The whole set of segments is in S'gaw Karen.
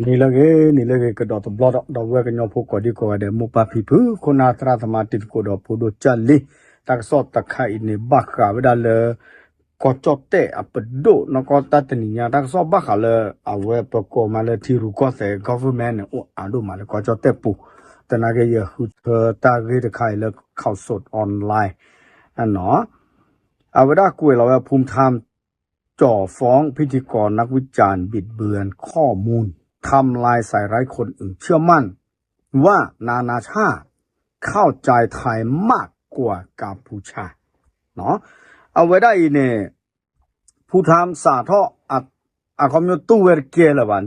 နံၤလၢအဂ့ၤ နံၤလၢအဂ့ၤ ကဒီးတဘျီဒီး ဒီပုၢ်ဝဲၢ်ကညီဖိကိးဒံကိးဂၤဒဲး မိၢ်ပၢ်ဖံဖု ခိၣ်နၢ်သရၣ်သမါတံၤသကိးဒီးဖိဒိၣ်ကၢ်လံ, တၢ်ကစီၣ်တခါအံၤန့ၣ် ဘၣ်ဃးဝဲဒၣ်လၢ ကီၢ်ကၠီၣ်တဲၣ်အပဒိၣ် နီၢ်ကီၢ်တၢ်တနံၤညါ တၢ်ကစီၣ်ဘၣ်ဃးလၢ အဝဲပကိးမးလၢထံရူၢ်ကီၢ်သဲး government န့ၣ် အိၣ်အါဒိၣ်မးလၢကီၢ်ကၠီၣ်တဲၣ်ပူၤ, သနာ်က့ယဃုထၢတၢ်ဂ့ၢ်တခါအံၤလၢ ข่าวสดออนไลน์ အဝဲဒၣ်ကွဲးလီၤဝဲ ภูมิธรรม จ่อฟ้องพิธีกรนักวิจารณ์บิดเบือนข้อมูล ทำลายใส่ร้ายคนอื่น เชื่อมั่นว่านานาชาติเข้าใจไทยมากกว่ากัมพูชา အဝဲဒၣ်အံၤန့ၣ် ဖူထၣ်စးထီၣ် အခီပညီတူၢ်ဝဲတကဲလၢၤဘၣ်,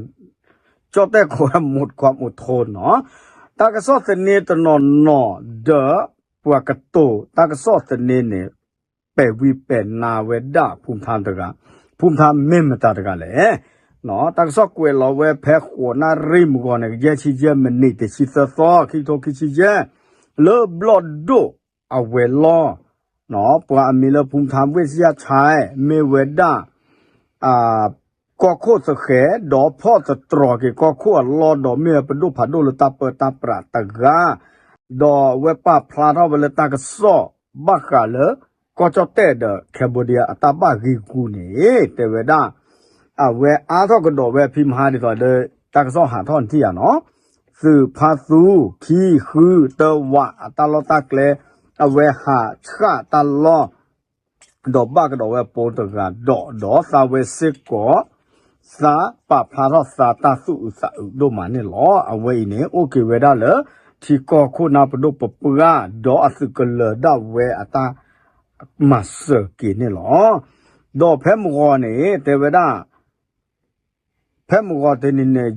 ကၠီၣ်တဲၣ်ခိၣ် หมดความอดทน နီၤ, တၢ်ကစီၣ်သန့တနီၤနီၤဒီး ပှၤကတိၤတၢ်ကစီၣ်သန့န့ၣ် ပဲာ်ဝံပဲာ်နါဝဲဒၣ် ဖူထၣ်တဂၤ, ဖူထၣ်မ့ၢ်မတၤတဂၤလဲၣ်. တၢ်ကစီၣ်ကွဲးလီၤဝဲဖဲဃိးနၣ်ရံၣ်မုၢ်ဂီၤန့ၣ် ကယဲၢ်ဆံယဲၢ်မံးနံး တဆံသၢသီ ခံကထိခံဆံယဲၢ် လၢဘျီၣ်ဒိၣ်အဝဲၤလီၢ် ပှၤအမံၤလၢ ဖူထၣ်ဝ့ၢ်စယၣ်ဆဲ မ့ၢ်ဝဲဒၣ် ကီၢ်ခိၣ်သဃဲၤ ဒီးဖီၣ်သတြီၤက့ၤကီၢ်ခိၣ်အလီၢ် ဒီးမ့ၢ်ဝဲပဒိၣ်ဖးဒိၣ်လၢတၢ်ပၢတၢ်ပြးတဂၤ, ဒီးအဝဲပာ်ဖျါထီၣ်ဝဲလၢတၢ်ကစီၣ် ဘၣ်ဃးလၢ ကီၢ်ကၠီၣ်တဲၣ်ဒီး Cambodia အတၢ်ဘၣ်ဂ့ၢ်ဂူန့ၣ် တဲဝဲဒၣ် အဝဲအါထီၣ်ကဒီးဝဲဖံမဟါဒ်သိးလၢ တၢ်ကစီၣ်ဟးထီၣ်နထံၣ်ဧါနီၤ, သုးဖါသူ ခံ ဃု တၢ ဝး အတၢ်လီၢ်တၢ်ကျဲ အဝဲဟးဆှၣ်တၢ်လီၢ် ဒီးဘၣ်ကဒီးဝဲပိတဂၤဒီး ဒီးသးဝဲစ့ၢ်ကီး သးပာ်ဖျါထီၣ်သးတၢ်သူၣ်အုးသးအုးဒိၣ်မးန့ၣ်လီၤ. အဝဲအံၤန့ၣ် အိၣ်က့ၤဝဲဒၣ်လၢ ထံကီၢ်ခိၣ်နၢ်ပဒိၣ်ပပှၢ် ဒီးအသုးကလၢၤဒၣ်ဝဲအတၢ်မၤစၢၤက့ၤန့ၣ်လီၤ. ဒီးဖဲမုၢ်ဂီၤန့ၣ် တဲဝဲဒၣ် ဖဲမုၢ်ဂီၤတနံၤန့ၣ်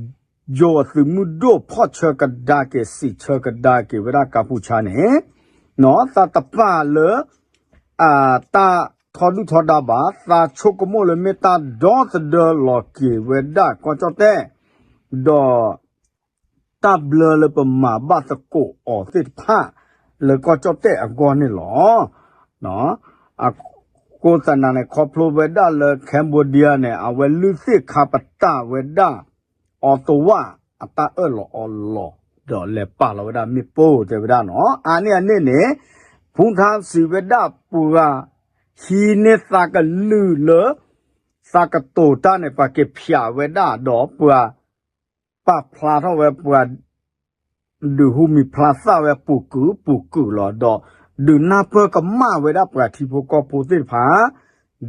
ယိၤအသုးမုၢ်ဒိၣ်ဖီၣ်ဆၢကဒါက့ၤ စံးဆၢကဒါက့ၤဝဲဒၣ်ကၢ်ဖူဆါန့ၣ် သးတပာ်လၢ အတၢ်ထီဒုၣ်ထီဒါဘၣ်, သးဆိကမိၣ်လၢမ့ၢ်တၢ်ဒီသဒၢလီၤက့ၤဝဲဒၣ်ကီၢ်ကၠီၣ်တဲၣ် ဒီး တၢ်ဘျၢလၢပမၤဘၣ်သကိးအီၤသ့ၣ်တဖၣ် လၢကီၢ်ကၠီၣ်တဲၣ်အဂီၢ်န့ၣ်လီၤ. အဃိသတးန့ၣ် ခီဖျိဝဲဒၣ်လၢ Cambodia န့ၣ် အဝဲလုၢ်သ့ၣ်ခါပတာ်ဝဲဒၣ် အီၤတဝၣ်အတၢ်အၢၣ်လီၤအီလီၤ ဒီးလဲၤပာ်လီၤဝဲဒၣ်မ့ၣ်ပိၢ်တဲဝဲဒၣ်နီၤ. အါန့ၢ်အန့ၣ်န့ၣ် ဖူထါစံးဝဲဒၣ်ပှၤ ဟံးန့ၢ်သးကလုၢ်လၢ သးကတိၤတၢ်န့ၣ် ပှၤက့ၤဖျးဝဲဒၣ်ဒီးပှၤ ပာ်ဖျါထီၣ်ဝဲပှၤ ဒုးဟူးမံၤဖျါသၣ်ဝဲပူၤကုာ်ပူၤကုာ်လီၤ. ဒီးဒုးနၢ်ပၢၢ်ကမၣ်ဝဲဒၣ်ပှၤထံဖိကီၢ်ဖိသ့ၣ်တဖၣ်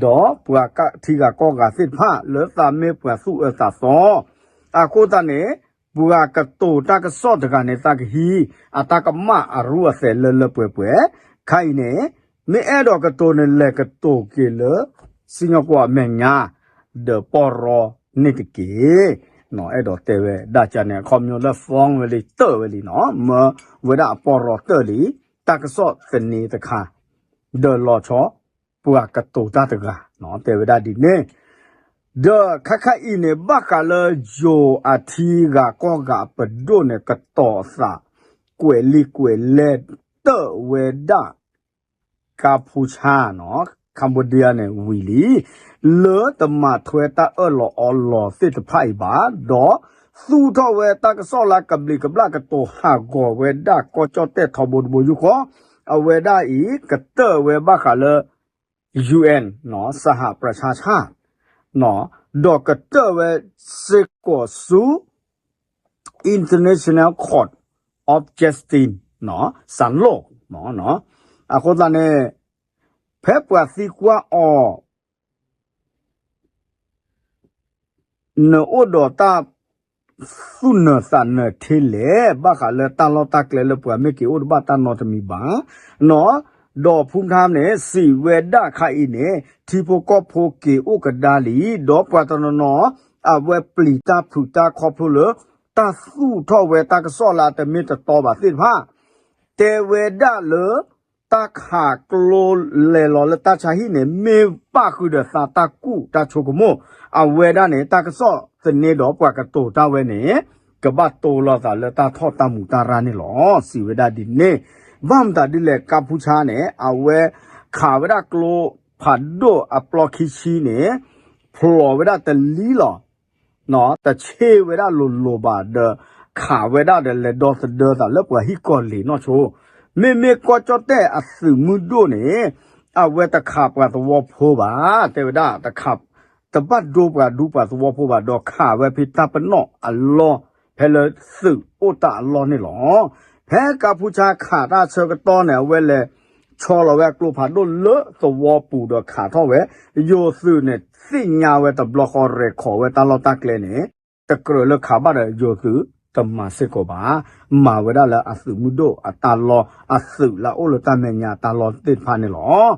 ဒီးပှၤထံဂၤကီၢ်ဂၤသ့ၣ်တဖၣ် လၢသးမ့ၢ်ပှၤသူၣ်အၢသးသီ အဃိသတးန့ၣ် ပှၤကတိၤတၢ်ကစီၣ်တဂၤန့ၣ် သးကဟံး အတၢ်ကမၣ်အရူအသဲးလၢလၢပှဲၤပှဲၤ ခါအံၤန့ၣ် မ့ၢ်အဲၣ်ဒိးကတိၤန့ၣ် လဲၤကတိၤက့ၤလၢ စံၣ်ညီၣ်ကွီၢ်အမဲာ်ညါ ဒီးပီၢ်ရီန့ၣ်တက့ၢ်. အဲၣ်ဒိးတဲဝဲဒၣ်ကန့ၣ် အခီပညီလၢ ฟ้อง ဝဲလံ တၢၢ်ဝဲလံနီၤ မၢဝဲဒၣ်အပီၢ်ရီတၢၢ်လံ တၢ်ကစီၣ်သန့တခါ ဒီးလီၤဆီ ပှၤကတိၤတၢ်တဂၤ တဲဝဲဒၣ်ဒ်န့ၣ် ဒီးခါခါအံၤန့ၣ် ဘၣ်ဃးလၢယိၤအထံဂၤကီၢ်ဂၤအပဒိၣ်န့ၣ် ကတီၤအသး ကွဲးလံာ်ကွဲးလဲၢ်တၢၢ်ဝဲဒၣ် ကၢ်ဖူဆါနီၤ Cambodia န့ၣ် ဝံၤလံ လၢတမၤထွဲတၢ်အၢၣ်လီၤအီလီၤသ့ၣ်တဖၣ်အံၤဘၣ် ဒီးသူၣ်ထီၣ်ဝဲတၢ်ကစီၣ်လၢကဘျံးကဘျၣ် ကတိၤဟးဂီၤဝဲဒၣ်ကီၢ်ကၠီၣ်တဲၣ်ထီဘိတဘိယူၢ်ဃီ အဝဲဒၣ်အံၤ ကတၢၢ်ဝဲဘၣ်ဃးလၢ ယူၣ်အဲၣ် နီၤ စဟပြဇာချာติ ဒီးကတၢၢ်ဝဲစ့ၢ်ကီးဆူ International Court of Justice နီၤ စးလိၣ် အဃိသတးန့ၣ် ဖဲပှၤသံကွၢ်အီၤ နအိၣ်ဒီးတၢ်သူၣ်နၢၤသးနၢၤထဲလဲၣ် ဘၣ်ဃးလၢတၢ်လီၢ်တၢ်ကျဲလၢပှၤမ့ၢ်က့ၤအိၣ်တဘၣ်တၢ်နီတမံၤဘၣ်နီၤ ဒီးဖူထါန့ၣ် စံးဝဲဒၣ်ခါအံၤန့ၣ် ထံဖိကီၢ်ဖိက့ၤအိၣ်ကဒါလံ ဒီးပှၤတနီၤနီၤ အဝဲပျံၤတၢ်ဖုးတၢ်ခီဖျိလၢ တၢ်သူၣ်ထီၣ်ဝဲတၢ်ကစီၣ်လၢအတမ့ၢ်တတီဘၣ်သ့ၣ်တဖၣ် တဲဝဲဒၣ်လၢ တၢ်ခးကျိလဲၤလီၤလၢတၢ်ဆါဟံၣ်န့ၣ် မ့ၢ်ပၣ်ဃုာ်ဒီးသးတၢ်ကူၣ်တၢ်ဆိကမိၣ် အဝဲဒၣ်န့ၣ် တၢ်ကစီၣ်သန့ဒီးပှၤကတိၤတၢ်ဝဲန့ၣ် ကဘၣ်တိလိာ်သးလၢတၢ်ထီၣ်တၢ်မူးတၢ်ရၢ်န့ၣ်လီၤ စံးဝဲဒၣ်ဒ်န့ၣ် ဘၣ်မတၤဒ်လဲၣ် ကၢ်ဖူဆါန့ၣ် အဝဲခးဝဲဒၣ်ကျိဖးဒိၣ်အပျီခံဆံန့ၣ် ဖျိးဝဲဒၣ်တလံလီၤ တဆ့ဝဲဒၣ်လိၤလိၤဘၣ်ဒီး ခးဝဲဒၣ်ဒီးလဲၤဒီသဒၢသးလၢပှၤဟံၣ်ကီၢ်လံၤနီၢ်ဆိ, မ့မ့ၢ်ကီၢ်ကၠီၣ်တဲၣ်အသုးမုၢ်ဒိၣ်န့ၣ် အဝဲတခးပှၤသဝီဖိဘၣ်, တဲဝဲဒၣ်တခး တဘၣ်ဒိပှၤဒူပှၤသဝီဖိဘၣ် ဒီးခးဝဲဖဲတၢ်ပနီၣ်အလီၢ် ဖဲလၢသုးအိၣ်တၢ်အလီၢ်န့ၣ်လီၤ. ဖဲကါဖူဆါခးတၢ်ဆၢကတီၢ်န့ၣ် အဝဲလဲၤဆီလီၤဝဲအကျိဖးဒိၣ်လၢသဝီပူၤဒီးခးထီၣ်ဝဲ, ယိၤသုးန့ၣ် သ့ၣ်ညါဝဲတဘျီဃီ ရဲၣ်ခီဝဲတၢ်လီၢ်တၢ်ကျဲန့ၣ် တကြၢးလၢခးဘၣ်ဒီးယိၤသုးတမၤစ့ၢ်ကီးဘၣ်, မၤဝဲဒၣ်လၢအသုးမုၢ်ဒိၣ်အတၢ်လီၢ် အသုးလၢအအိၣ်လၢတၢ်မဲာ်ညါအတၢ်လီၢ်သ့ၣ်တဖၣ်န့ၣ်လီၤ.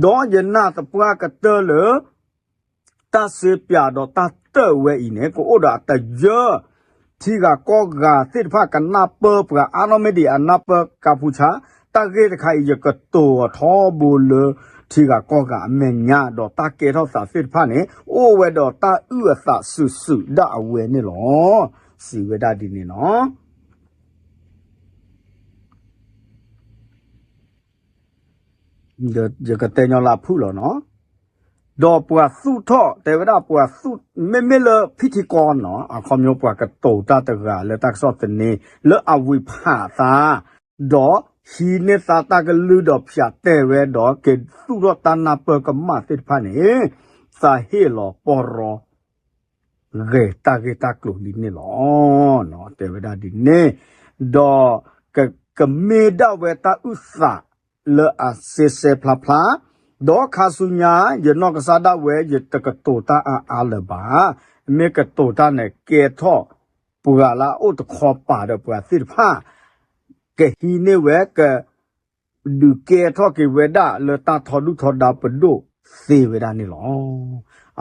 ဒီးယနာ်သပှၢ်ကတၢၢ်လၢ တၢ်စ့ပၠးဒီးတၢ်တၢၢ်ဝဲအံၤန့ၣ် ကအိၣ်ဒီးအတယၢၢ် ထံဂၤကီၢ်ဂၤသ့ၣ်တဖၣ်ကနၢ်ပၢၢ်ပှၤအါထီၣ်မ့ၢ်ဒံးအနၢ်ပၢၢ်ကါဖူဆါ, တၢ်ဂ့ၢ်တခါအံၤ ယကတိၤအီၤထီဘိလၢထံဂၤကီၢ်ဂၤအမဲာ်ညါ ဒီးတၢ်ကဲထီၣ်သးသ့ၣ်တဖၣ်န့ၣ် အိၣ်ဝဲဒီးတၢ်အုၣ်အသးစုာ်စုာ်ဒၣ်အဝဲန့ၣ်လီၤ. စံးဝဲဒၣ်ဒ်န့ၣ်နီၤ. ယကတဲညီလၢအဖုၣ်လီၤနီၤ. ဒီးပှၤသူၣ်ထီၣ် တဲဝဲဒၣ်ပှၤသူၣ် မ့မ့ၢ်လၢဖံထံကီနီၤ အခီပညီပှၤကတိၤတၢ်တဂၤလၢတၢ်ကစီၣ်သန့ လၢအဝံၤဖးသး ဒီးဟံးန့ၢ်သးတၢ်ကလုၢ်ဒီးဖၠးတဲာ်ဝဲဒီးက့ၤသူၣ်ထီၣ်တၢ်နၢ်ပၢၢ်ကမၣ်သ့ၣ်တဖၣ်န့ၣ် သးဟ့ၣ်လီၤပီၢ်ရီ ဂဲၤတၢ်ဂ့ၢ်တၢ်ကျိၤလံန့ၣ်လီၤ. တဲဝဲဒၣ်ဒ်န့ၣ်, ဒီးကမ့ၢ်ဒၣ်ဝဲတၢ်အုၣ်သးလၢအစဲစဲဖျါဖျါ, ဒီးခါဆူညါ ယနီၢ်ကစၢ်ဒၣ်ဝဲ ယတကတိၤတၢ်အါအါလၢၤဘၣ်. မ့ၢ်ကတိၤတၢ်န့ၣ် ကဲထီၣ်ပှၤလၢအအိၣ်တခီပၤဒီးပှၤသ့ၣ်တဖၣ် ကဟံးန့ၢ်ဝဲ က ဒုးကဲထီၣ်က့ၤဝဲဒၣ်လၢတၢ်ထီဒုၣ်ထီဒါပဒိၣ်သ့ဝဲဒၣ်န့ၣ်လီၤ.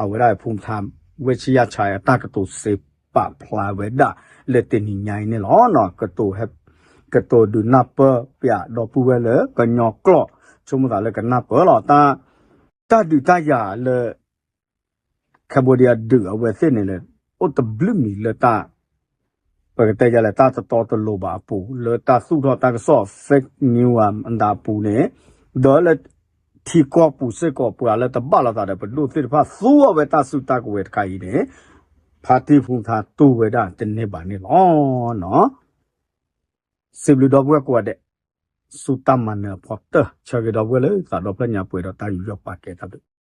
အဝဲဒၣ်ဖုထါ ဝ့ၢ်ဆံယၢ်ဆါ အတၢ်ကတိၤစ့ပာ်ဖျါဝဲဒၣ်လၢတနံၤညါအံၤန့ၣ်လီၤ. ကတိၤဒုးနၢ်ပၢၢ်ပၠးဒီပုၢ်ဝဲၢ်လၢကညီကျိာ် ဆိကမိၣ်သးလၢကနၢ်ပၢၢ်လီၤ. တၢ်ဒုးတၢ်ယၤလၢ Cambodia ဒုးအဝဲသ့ၣ်န့ၣ်လၢ အိၣ်တဘျုးမံၤလၢတၢ် ပကတဲယၤလဲၣ် တၢ်တတီတလိၤဘၣ်အပူၤ လၢတၢ်သူၣ်ထီၣ်တၢ်ကစီၣ် fake news အမတၤအပူၤန့ၣ်, ဒီးလၢထံကီၢ်ပူၤစ့ၢ်ကီး ပှၤလၢတဘၣ်လိာ်သးဒီးပဒိၣ်သ့ၣ်တဖၣ် သူအဝဲတၢ်စုတၢ်ကဝဲၤတခါအံၤန့ၣ် ဖါတံၢ်ဖုထါတူၢ်ဝဲဒၣ်တန့ၢ်ဘၣ်န့ၣ်လီၤ. စံးဘျုးဒီပုၢ်ဝဲၢ်ကိးဂၤဒဲး, ဆူတၢ်မၤနၢၤအဖီတၢၢ် ဆၢဂ့ၤဒီပုၢ်ဝဲၢ်လၢသးဒီဖျၢၣ်ညါပှဲၤဒီးတၢ်ယူးယီၣ်ပာ်ကဲတၢ်ဘျုး